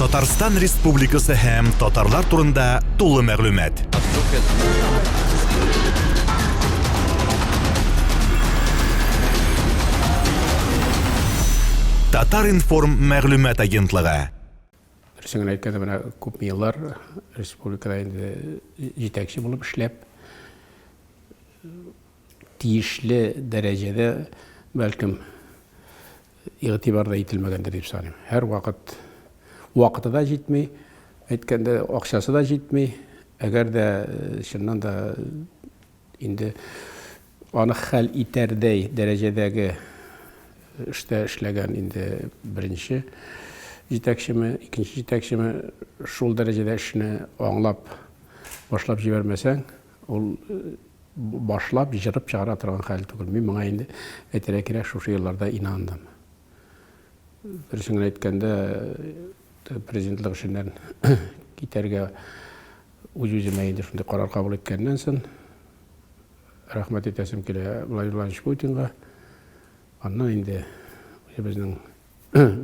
Татарстан Республикасы һәм татарлар турында тулы мәгълүмат. Татар-информ мәгълүмат агентлыгы. Дөресен генә әйткәндә, менә күпме еллар республикада инде җитәкче булып эшләп, тиешле дәрәҗәдә, бәлкем, игътибар да ителмәгәндер дип саныйм. Һәрвакыт вакыты да җитми, әйткәндә, акчасы да җитми. Әгәр дә э, чыннан да инде аны хәл итәрдәй дәрәҗәдәге эштә эшләгән инде беренче җитәкчеме, икенче җитәкчеме шул дәрәҗәдә эшне аңлап башлап җибәрмәсәң, ул э, башлап, җырып чыгара торган хәл түгел. Мин моңа инде, әйтергә кирәк, шушы елларда инандым. Дөресен генә әйткәндә, президентлык эшеннән китәргә үз-үземә инде шундый карар кабул иткәннән соң, рәхмәт әйтәсем килә Владимир Владимирович Путинга. Аннан инде үзебезнең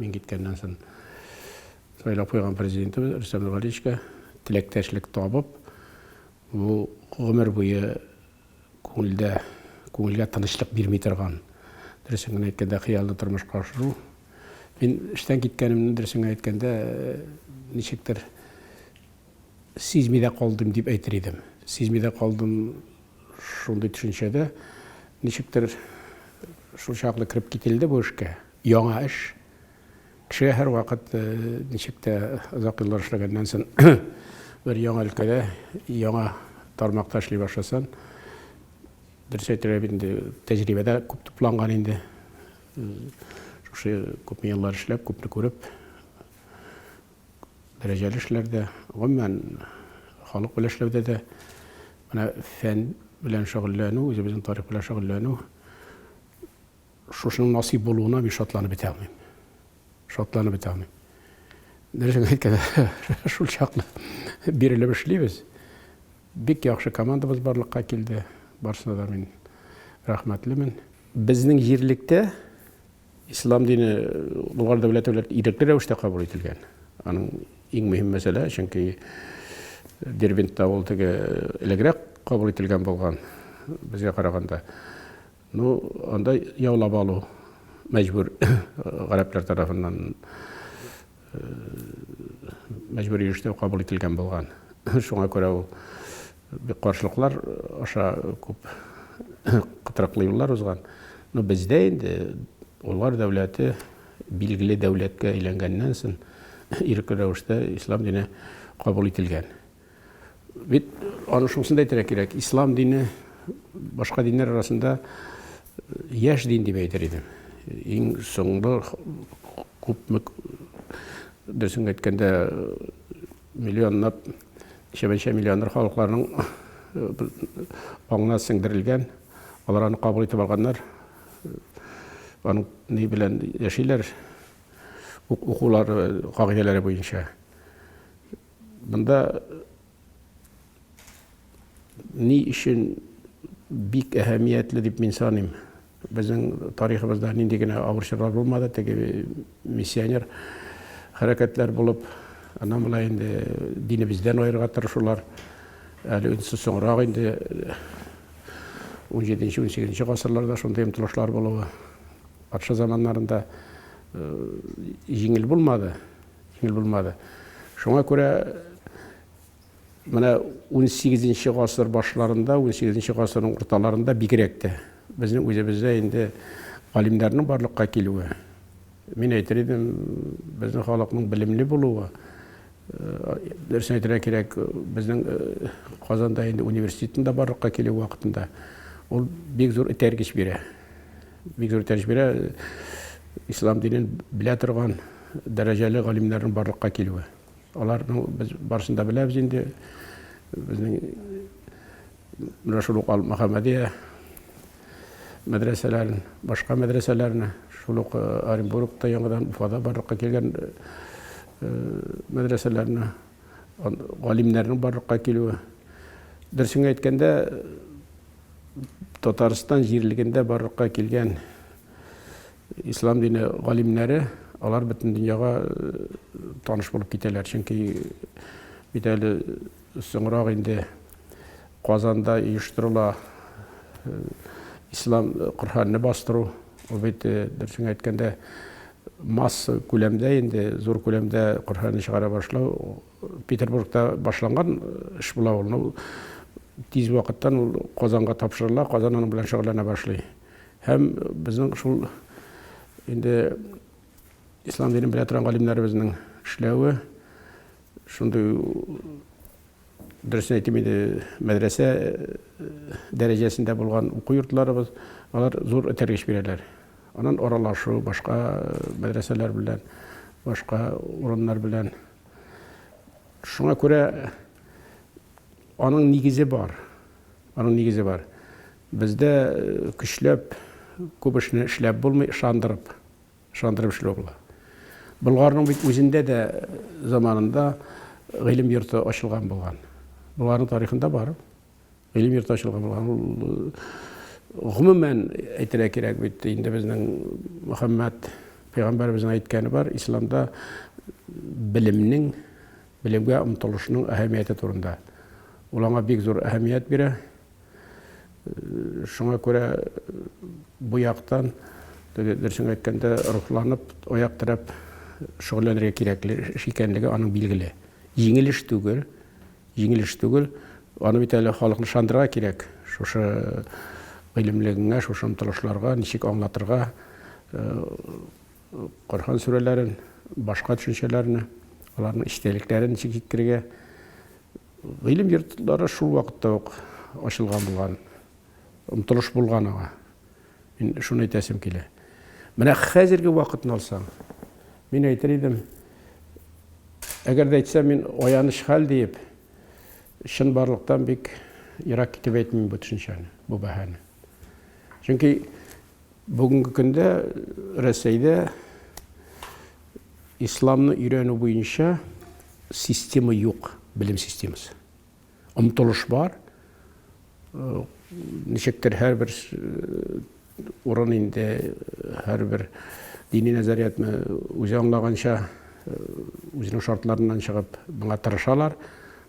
мин киткәннән соң сайлап куйган президентыбыз Рөстәм Нургалиевичка теләктәшлек табып, Бу гомер буе күңелдә, күңелгә тынычлык бирми торган, дөресен генә әйткәндә, хыялны тормышка ашыру. Мин эштән киткәнемне, дөресен генә әйткәндә, ничектер сизми дә калдым дип әйтер идем. Сизми дә калдым шундый төшенчәдә, ничектер шул чаклы кереп кителде бу эшкә. Яңа эш. Кешегә һәрвакыт ничек тә озак еллар эшләгәннән соң бер яңа өлкәдә, яңа тармакта эшли башласаң, дөрес әйтергә бит инде, тәҗрибә дә күп тупланган инде. Шушы күпме еллар эшләп, күпне күреп, дәрәҗәле эшләрдә, гомумән, халык белән эшләүдә дә менә фән белән шөгыльләнү, үзебезнең тарих белән шөгыльләнү Шушының насыйп булуына мин шатланып бетә алмыйм. Шатланып бетә алмыйм. Дөресен әйткәндә, шул чаклы бирелеп эшлибез. Бик яхшы командабыз барлыкка килде. Барысына да мин рәхмәтлемен. Безнең җирлектә ислам дине Болгар дәүләте белән ирекле рәвештә кабул ителгән. Аның иң мөһим мәсьәлә, чөнки Дербентта ул теге элегрәк кабул ителгән булган безгә караганда. Ну, анда яулап алу мәҗбүр гарәпләр тарафыннан э, мәҗбүри рәвештә кабул ителгән булган. Шуңа күрә ул бик каршылыклар аша күп кытырыклы юллар узган. Но бездә инде Болгар дәүләте билгеле дәүләткә әйләнгәннән соң ирекле рәвештә ислам дине кабул ителгән. Бит аны шунысын да әйтергә кирәк, ислам дине башка диннәр арасында яшь дин дип әйтер идем. Иң соңгы күпме дөресен әйткәндә миллионлап, ничәмә-ничә миллионнар халыкларның аңына сеңдерелгән, алар аны кабул итеп алганнар, аның ни белән яшиләр, укулары кагыйдәләре буенча. Монда ни өчен бик әһәмиятле дип мин саныйм. Безнең тарихыбызда нинди генә авыр чорлар булмады, теге миссионер хәрәкәтләр булып, аннан болай инде динебездән аерырга тырышулар. Әле инде соңрак инде 17-18 гасырларда шундый омтылышлар булуы. Патша заманнарында җиңел булмады. Җиңел булмады. Шуңа күрә менә 18 гасыр башларында, 18 гасырның урталарында бигрәк тә безнең үзебездә инде галимнәрнең барлыкка килүе, мин әйтер идем, безнең халыкның белемле булуы, дөресен әйтергә кирәк, безнең Казанда инде университетның да барлыкка килүе вакытында ул бик зур этәргеч бирә. Бик зур этәргеч бирә ислам динен белә торган дәрәҗәле галимнәрнең барлыкка килүе. Аларның без барысын да беләбез инде. Безнең менә шул ук Ал-Мөхәммәдия мәдрәсәләрен, башка мәдрәсәләрне, шул ук э, Оренбургта яңадан Уфада барлыкка килгән э, мәдрәсәләрне, галимнәрнең барлыкка килүе. Дөресен әйткәндә, Татарстан җирлегендә барлыкка килгән ислам дине галимнәре, Алар бөтен дөньяга таныш булып китәләр. Чөнки бит әле соңрак инде Казанда оештырыла ислам Коръәнне бастыру. Ул бит, дөресен әйткәндә, масса күләмдә инде, зур күләмдә Коръәнне чыгара башлау Петербургта башланган эш була ул. Ну, тиз вакыттан ул Казанга тапшырыла, Казан аның белән шөгыльләнә башлый. Һәм безнең шул инде ислам динен белә торган галимнәребезнең эшләве шундый, дөресен әйтим инде, мәдрәсә дәрәҗәсендә булган уку йортларыбыз, алар зур этәргеч бирәләр. Аннан аралашу башка мәдрәсәләр белән, башка урыннар белән. Шуңа күрә аның нигезе бар. Аның нигезе бар. Бездә көчләп күп эшне эшләп булмый, ышандырып, ышандырып эшләү була. Болгарның бит үзендә дә заманында гыйлем йорты ачылган булган. Болгарның тарихында бар. Гыйлем йорты ачылган булган. Ул гомумән әйтергә кирәк бит инде, безнең Мөхәммәд пәйгамбәребезнең әйткәне бар, исламда белемнең, белемгә омтылышның әһәмияте турында. Ул аңа бик зур әһәмият бирә. Шуңа күрә бу яктан, теге дөресен әйткәндә, рухланып, аяк терәп шөгыльләнергә кирәкле эш икәнлеге аның билгеле. Җиңел эш түгел, җиңел эш түгел. Аны бит әле халыкны ышандырырга кирәк. Шушы гыйлемлегеңә, шушы омтылышларга ничек аңлатырга Коръән сүрәләрен, башка төшенчәләрне, аларның эчтәлекләрен ничек җиткерергә. Гыйлем йортлары шул вакытта ук ачылган булган, омтылыш булган аңа. Мин шуны әйтәсем килә. Менә хәзерге вакытны алсаң, мин әйтер идем, әгәр дә әйтсәм, мин аяныч хәл диеп, чынбарлыктан бик ерак китеп әйтмим бу төшенчәне, бу бәһане. Чөнки бүгенге көндә Рәсәйдә исламны өйрәнү буенча система юк, белем системасы. Омтылыш бар. Ничектер һәрбер урын инде, һәрбер дини нәзариятне үзе аңлаганча, үзенең шартларыннан чыгып моңа тырышалар.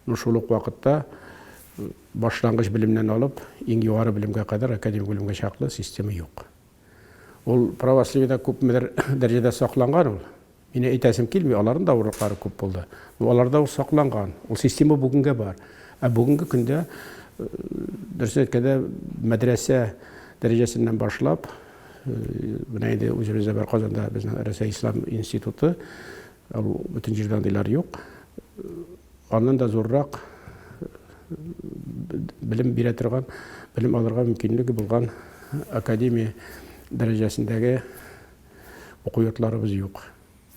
Но шул ук вакытта башлангыч белемнән алып, иң югары белемгә кадәр, академик белемгә чаклы система юк. Ул православиедә күпмедер дәрәҗәдә сакланган ул. Мине әйтәсем килми, аларның да авырлыклары күп булды. Но аларда ул сакланган. Ул система бүгенгә бар. Ә бүгенге көндә, дөресен әйткәндә, мәдрәсә дәрәҗәсеннән башлап, менә инде үзебездә бар Казанда безнең Рәсәй ислам институты, ул бөтен җирдә андыйлар юк. Аннан да зуррак белем бирә торган, белем алырга мөмкинлеге булган академия дәрәҗәсендәге уку йортларыбыз юк.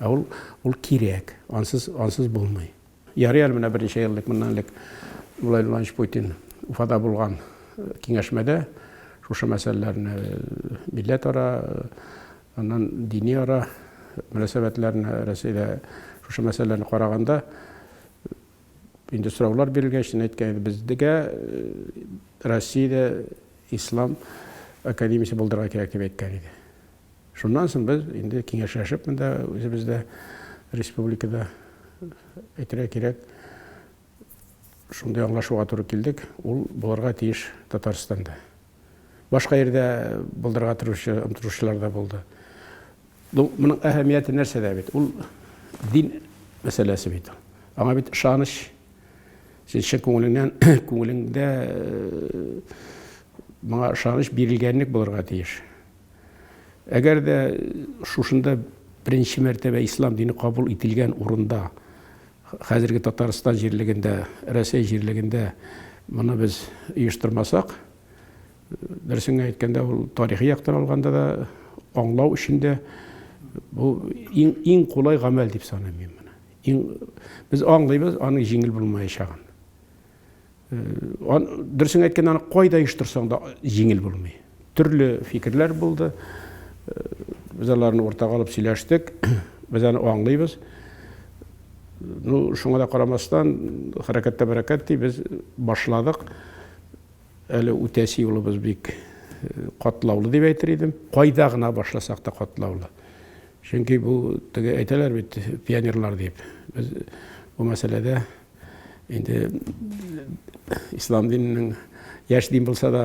Ә ул, ул кирәк, ансыз, ансыз булмый. Ярый әле менә берничә ел элек, моннан элек Владимир Владимирович Путин Уфада булган киңәшмәдә шушы мәсьәләләрне, милләтара, аннан диниара мөнәсәбәтләрне Рәсәйдә шушы мәсьәләләрне караганда инде сораулар бирелгәч, әйткән иде, безгә Россиядә ислам академиясе булдырырга кирәк дип әйткән иде. Шуннан соң без инде киңәшләшеп монда үзебездә республикада, әйтергә кирәк, шундый аңлашуга туры килдек, ул булырга тиеш Татарстанда. Башка җирдә булдырырга торучы, омтылучылар да булды. Ну, моның әһәмияте нәрсәдә бит? Ул дин мәсьәләсе бит. Аңа бит ышаныч. Син чын күңелеңнән, күңелеңдә моңа ышаныч бирелгәнлек булырга тиеш. Әгәр дә шушында беренче мәртәбә ислам дине кабул ителгән урында, хәзерге Татарстан җирлегендә, Рәсәй җирлегендә моны без оештырмасак, дөресен генә әйткәндә, ул тарихи яктан алганда да, аңлау өчен дә бу иң, иң кулай гамәл дип саныйм мин моны. Иң, без аңлыйбыз аның җиңел булмаячагын. Дөресен әйткәндә, аны кайда оештырсаң да җиңел булмый. Төрле фикерләр булды. Без аларны уртага алып сөйләштек. Без аны аңлыйбыз. Ну, шуңа да карамастан, хәрәкәттә бәрәкәт ди, без башладык. Әле үтәсе юлыбыз бик катлаулы дип әйтер идем. Кайда гына башласак та катлаулы. Чөнки бу теге әйтәләр бит пионерлар дип. Без бу мәсьәләдә инде ислам диненең яшь дин булса да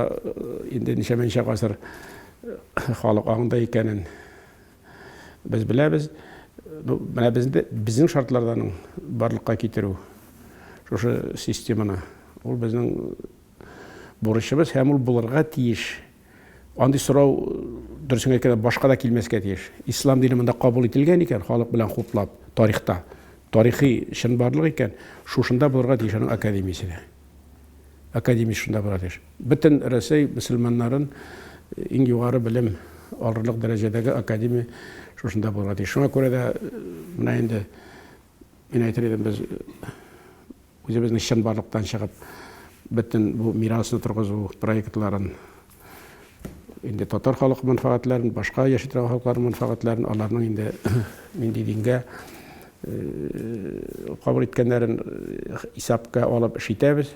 инде ничәмә-ничә гасыр халык аңында икәнен без беләбез. Ну, менә безне, безнең шартларда аның барлыкка китерү шушы системаны, ул безнең бурычыбыз һәм ул булырга тиеш. Андый сорау, дөресен әйткәндә, башка да килмәскә тиеш. Ислам дине монда кабул ителгән икән, халык белән хуплап, тарихта, тарихи чынбарлык икән, шушында булырга тиеш аның академиясе дә. Академиясе шунда булырга тиеш. Бөтен Рәсәй мөселманнарын иң югары белем алырлык дәрәҗәдәге академия шушында булырга тиеш. Шуңа күрә дә менә инде мин әйтер идем, без Үзебезнең чынбарлыктан чыгып, бөтен бу мирасны торгызу проектларын, инде татар халкы мәнфәгатьләрен, башка яши торган халыкларның мәнфәгатьләрен, аларның инде нинди дингә кабул иткәннәрен исәпкә алып эш итәбез.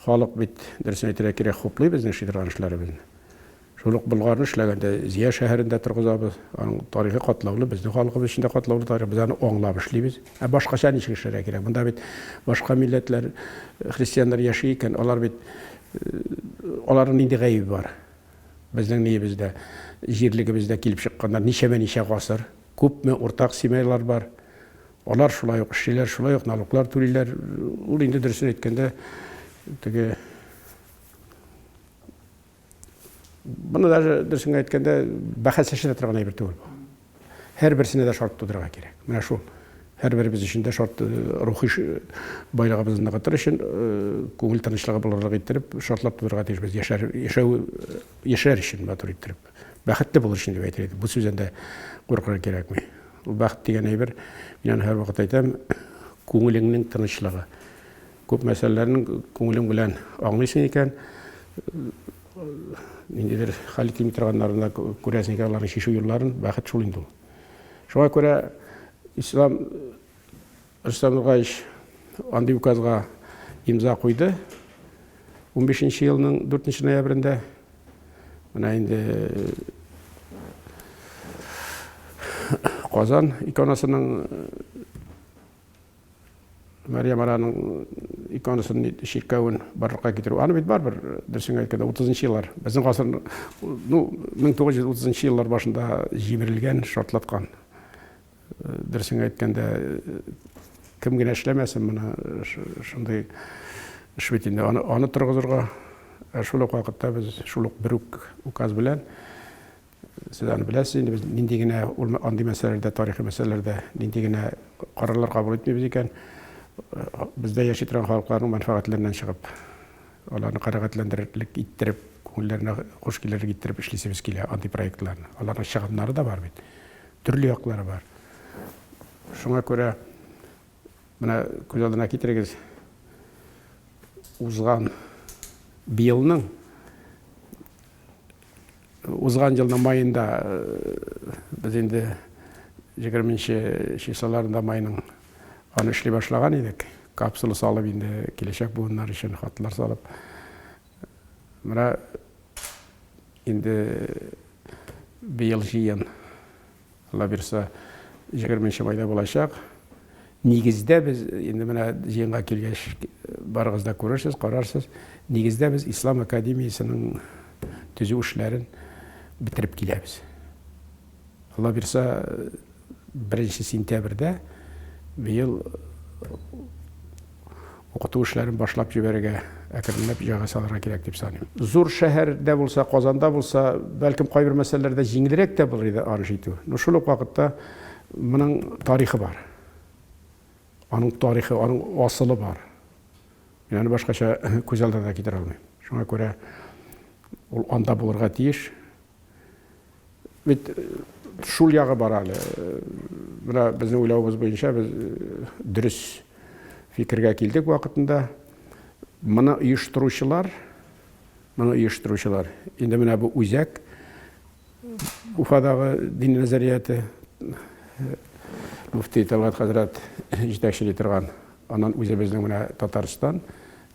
Халык бит, дөресен әйтергә кирәк, хуплый безнең эшли торган эшләребезне. Шул ук Болгарны эшләгәндә Зия шәһәрендә торгызабыз. Аның тарихы катлаулы, безнең халкыбыз өчен дә катлаулы тарих. Без аны аңлап эшлибез. Ә башкача ничек эшләргә кирәк? Монда бит башка милләтләр, христианнар яши икән, алар бит аларның нинди гаебе бар? Безнең ниебездә, җирлегебездә килеп чыкканнар ничәмә-ничә гасыр, күпме уртак семьялар бар. Алар шулай ук эшлиләр, шулай ук налоглар түлиләр. Ул инде дөресен әйткәндә, теге Моны даже дөресен әйткәндә бәхәсләшә дә торган әйбер түгел бу. Һәрберсенә дә шарт тудырырга кирәк. Менә шул. Һәрберебез өчен дә шарт рухи байлыгыбызны ныгытыр өчен күңел тынычлыгы булырлык иттереп шартлар тудырырга тиешбез. Яшәр, яшәү, яшәр өчен матур иттереп. Бәхетле булыр өчен дип әйтер идем. Бу сүздән дә куркырга кирәкми. Ул бәхет дигән әйбер, мин аны һәрвакыт әйтәм, күңелеңнең тынычлыгы. Күп мәсьәләләрнең күңелең белән аңлыйсың икән, ниндидер хәл ителми торганнарын да күрәсең икән, аларның чишү юлларын, бәхет шул инде ул. Шуңа күрә Ислам Рөстәм Нургаевич андый указга имза куйды. 15 елның 4 ноябрендә. Менә инде Казан иконасының Мәрьям ананың иконасын, чиркәвен барлыкка китерү. Аны бит барыбер, дөресен әйткәндә, 30 еллар, безнең гасыр, ну, 1930 еллар башында җимерелгән, шартлаткан. Дөресен әйткәндә, кем генә эшләмәсен, моны шундый эш бит инде. Аны, аны торгызырга, ә шул ук вакытта без шул ук бер үк указ белән Сез аны беләсез инде, без нинди генә ул андый мәсьәләләрдә, тарихи мәсьәләләрдә нинди генә карарлар кабул итмибез икән, бездә яши торган халыкларның мәнфәгатьләреннән чыгып, аларны канәгатьләндерерлек иттереп, күңелләренә хуш килерлек иттереп эшлисебез килә андый проектларны. Аларның чыгымнары да бар бит. Төрле яклары бар. Шуңа күрә менә күз алдына китерегез, узган быелның Узган елның маенда без инде 20 числоларында майның аны эшли башлаган идек. Капсула салып инде киләчәк буыннар өчен хатлар салып. Менә инде быел җыен Алла бирса, 20 майда булачак. Нигездә без инде менә җыенга килгәч барыгыз да күрерсез, карарсыз. Нигездә без Ислам академиясенең төзү эшләрен бетереп киләбез. Алла бирса, 1 сентябрьдә быел укыту эшләрен башлап җибәрергә, әкренләп җайга салырга кирәк дип саныйм. Зур шәһәрдә булса, Казанда булса, бәлкем кайбер мәсьәләләрдә җиңелрәк тә булыр иде аны итү. Но шул ук вакытта моның тарихы бар. Аның тарихы, аның асылы бар. Мин аны башкача күз алдына да китерә алмыйм. Шуңа күрә ул анда булырга тиеш. Бит шул ягы бар әле. Менә безнең уйлавыбыз буенча без дөрес фикергә килдек вакытында. Моны оештыручылар, моны оештыручылар, инде менә бу үзәк Уфадагы дин нәзарияте мөфти Талгат хәзрәт җитәкчели торган, аннан үзебезнең менә Татарстан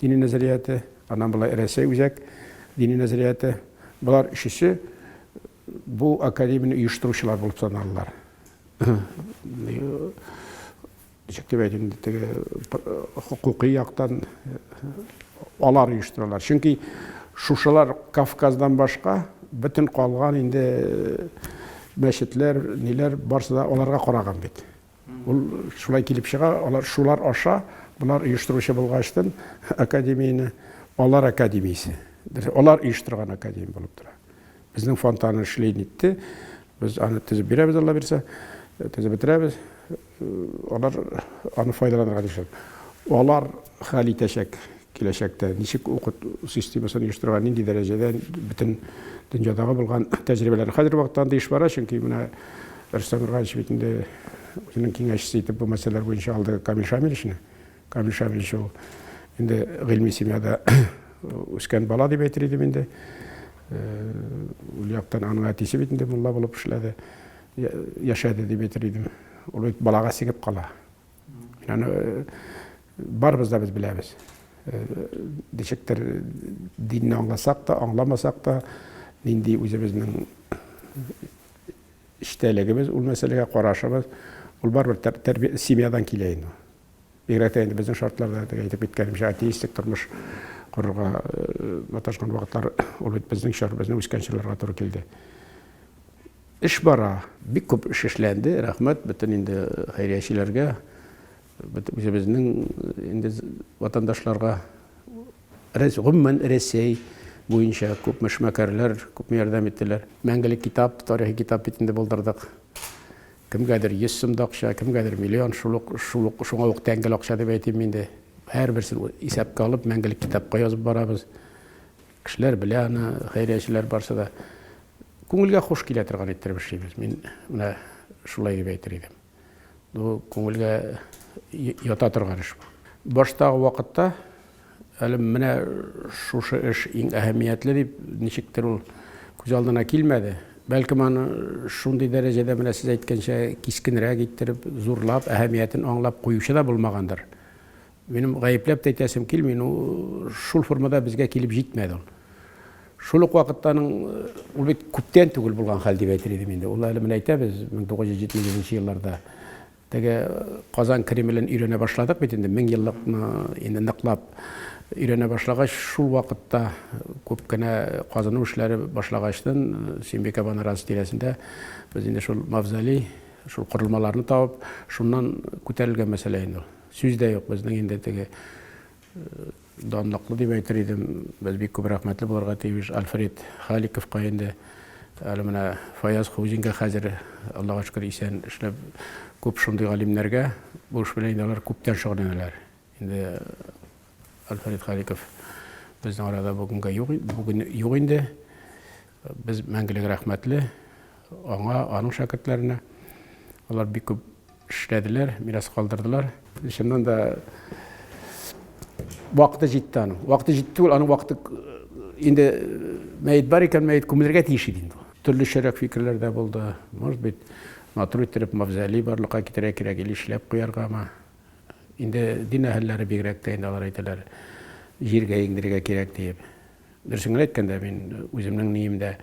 дини нәзарияте, аннан болай Рәсәй үзәк дини нәзарияте. Болар өчесе бу академияне оештыручылар булып саналалар. ничек дип әйтим, теге хокукый яктан алар оештыралар. Чөнки шушылар Кавказдан башка бөтен калган инде мәчетләр, ниләр барсы да аларга караган бит. Ул шулай килеп чыга, алар шулар аша, болар оештыручы булгачтын академияне, алар академиясе. Алар оештырган академия булып тора. Безнең фонд аны эшли нитте. Без аны төзеп бирәбез, Алла бирсә, төзеп бетерәбез. Алар аны файдаланырга тиешләр. Алар хәл итәчәк киләчәктә ничек укыту системасын оештырырга, нинди дәрәҗәдә бөтен дөньядагы булган тәҗрибәләр. Хәзерге вакытта андый эш бара, чөнки менә Рөстәм Нургалиевич бит инде үзенең киңәшчесе итеп бу мәсьәләләр буенча алды Камил Шамилевичны. Камил Шамилевич ул инде гыйльми семьяда үскән бала дип әйтер идем инде. Ул яктан аның әтисе бит инде мулла булып эшләде, яшәде дип әйтер идем. Ул бит балага сеңеп кала. Мин аны барыбыз да без беләбез. Ничектер динне аңласак та, аңламасак та, нинди үзебезнең эчтәлегебез, ул мәсьәләгә карашыбыз, ул барыбер тәрбия семьядан килә инде. Бигрәк тә инде безнең шартларда, теге әйтеп киткәнемчә, атеистик тормыш корырга маташкан вакытлар, ул бит безнең чор, безнең үскән чорларга туры килде. Эш бара. Бик күп эш эшләнде, рәхмәт бөтен инде хәйриячеләргә, үзебезнең инде ватандашларга, гомумән Рәсәй буенча күпме эшмәкәрләр күпме ярдәм иттеләр. Мәңгелек китап, тарихи китап бит инде булдырдык. Кемгәдер 100 сум да акча, кемгәдер миллион, шул ук, шул ук, шуңа ук тәңгәл акча дип әйтим инде. Һәрберсен исәпкә алып, мәңгелек китапка язып барабыз. Кешеләр белә аны, хәйриячеләр барсы да. Күңелгә хуш килә торган иттереп эшлибез. Мин менә шулай дип әйтер идем. Бу күңелгә ята торган эш бу. Баштагы вакытта әле менә шушы эш иң әһәмиятле дип ничектер ул күз алдына килмәде. Бәлкем аны шундый дәрәҗәдә менә сез әйткәнчә кискенрәк иттереп, зурлап, әһәмиятен аңлап куючы да булмагандыр. Минем гаепләп тә әйтәсем килми, ну шул формада безгә килеп җитмәде ул. Шул ук вакытта аның ул бит күптән түгел булган хәл дип әйтер идем инде. Ул әле менә әйтәбез, 1977 елларда теге Казан Кремлен өйрәнә башладык бит инде, 1000 еллыкны инде ныклап өйрәнә башлагач, шул вакытта күп кенә казыну эшләре башлагачтын Сөембикә манарасы тирәсендә без инде шул мавзолей, шул корылмаларны табып, шуннан күтәрелгән мәсьәлә инде ул. Сүз дә юк, безнең инде теге данлыклы дип әйтер идем, без бик күп рәхмәтле булырга тиеш Альфред Халиковка инде. Әле менә Фаяз Хуҗинга хәзер, Аллага шөкер, исән эшләп, күп шундый галимнәргә бу эш белән инде алар күптән шөгыльләнәләр. Инде Альфред Халиков безнең арада бүгенгә юк, бүген юк инде. Без мәңгелек рәхмәтле аңа, аның шәкертләренә. Алар бик күп эшләделәр, мирас калдырдылар. Чыннан да вакыты җитте аның. Вакыты җитте түгел, аның вакыты инде мәет бар икән, мәет күмелергә тиеш иде инде. Төрлечәрәк фикерләр дә булды. Может быть, матур иттереп мавзолей барлыкка китерергә кирәк или эшләп куяргамы? Инде дин әһелләре бигрәк тә инде алар әйтәләр, җиргә иңдерергә кирәк диеп. Дөресен генә әйткәндә, мин үземнең ниемдә,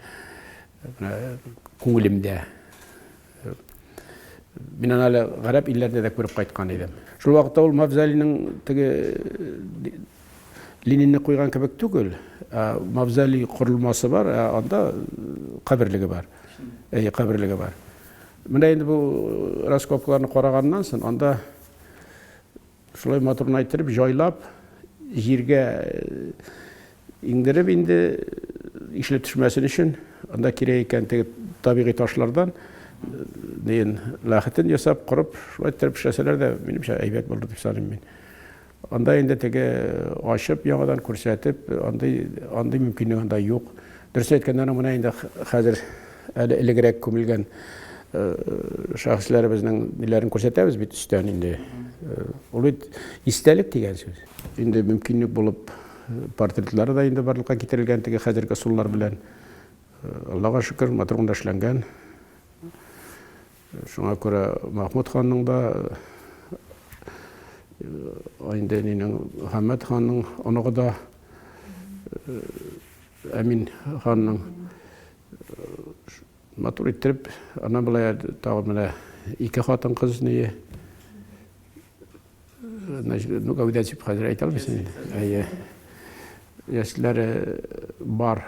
менә күңелемдә мин аны әле гарәп илләрендә дә күреп кайткан идем. Шул вакытта ул мавзолейның теге Ленинны куйган кебек түгел, ә мавзолей корылмасы бар, ә анда каберлеге бар. Әйе, каберлеге бар. Менә инде бу раскопкаларны караганнан соң анда Шулай матурын әйттереп, җайлап, җиргә иңдереп инде ишелеп төшмәсен өчен, анда кирәк икән теге табигый ташлардан дигән ләхетен ясап, корып, шулай иттереп эшләсәләр дә, минемчә, әйбәт булыр дип саныйм мин. Анда инде теге ачып, яңадан күрсәтеп, андый андый мөмкинлек анда юк. Дөрес әйткәндә, аның менә инде хәзер әле элегрәк күмелгән шәхесләребезнең ниләрен күрсәтәбез бит өстән инде. Ул бит истәлек дигән сүз. Инде мөмкинлек булып портретлары да инде барлыкка китерелгән теге хәзерге ысуллар белән. Аллага шөкер, матур гына эшләнгән. Шуңа күрә Махмуд ханның да инде нинең Мөхәммәд ханның оныгы да Әмин ханның матур иттереп, аннан болай тагын менә Ике хатын-кыз ние. Ну, гәүдә дип хәзер әйтә алмыйсың инде. Әйе. Яшьләре бар.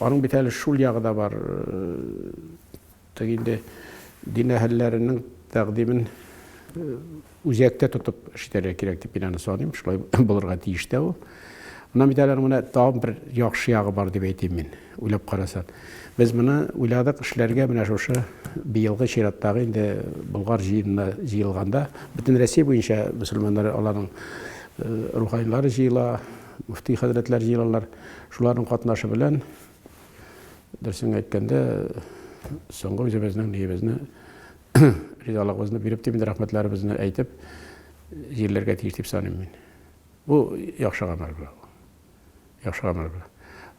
Аның бит әле шул ягы да бар. Теге инде дин әһелләренең тәкъдимен үзәктә тотып эш итәргә кирәк дип мин аны саныйм. Шулай булырга тиеш тә ул. Аннан бит әле менә тагын бер яхшы ягы бар дип әйтим мин, уйлап карасаң. Без моны уйладык эшләргә менә шушы быелгы чираттагы инде Болгар җыенына җыелганда, бөтен Россия буенча мөселманнар аларның руханилары җыела, мөфти хәзрәтләр җыелалар. Шуларның катнашы белән Дөресен әйткәндә, соңгы үзебезнең ниебезне, ризалыгыбызны биреп дип инде рәхмәтләребезне әйтеп, җирләргә тиеш дип саныйм мин. Бу яхшы гамәл була. Яхшы гамәл була.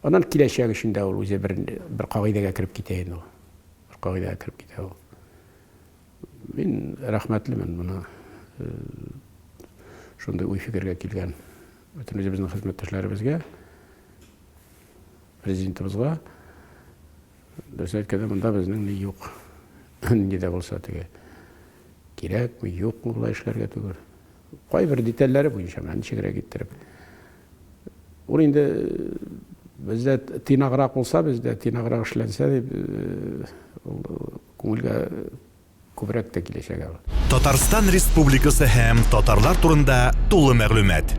Аннан киләчәк өчен дә ул үзе бер, бер кагыйдәгә кереп китә инде ул. Бер кагыйдәгә кереп китә ул. Мин рәхмәтлемен моны э, шундый уй-фикергә килгән бөтен үзебезнең хезмәттәшләребезгә. Президентыбызга дөрес әйткәндә, монда безнең ни юк. Нинди дә булса теге кирәкме, юкмы болай эшләргә түгел. Кайбер детальләре буенча менә ничегрәк иттереп. Ул инде бездә тыйнаграк булса, бездә тыйнаграк эшләнсә дип, ул күңелгә Күбрәк тә киләчәк әле. Татарстан Республикасы һәм татарлар турында тулы мәгълүмат.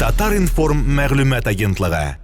Татар-информ мәгълүмат агентлыгы.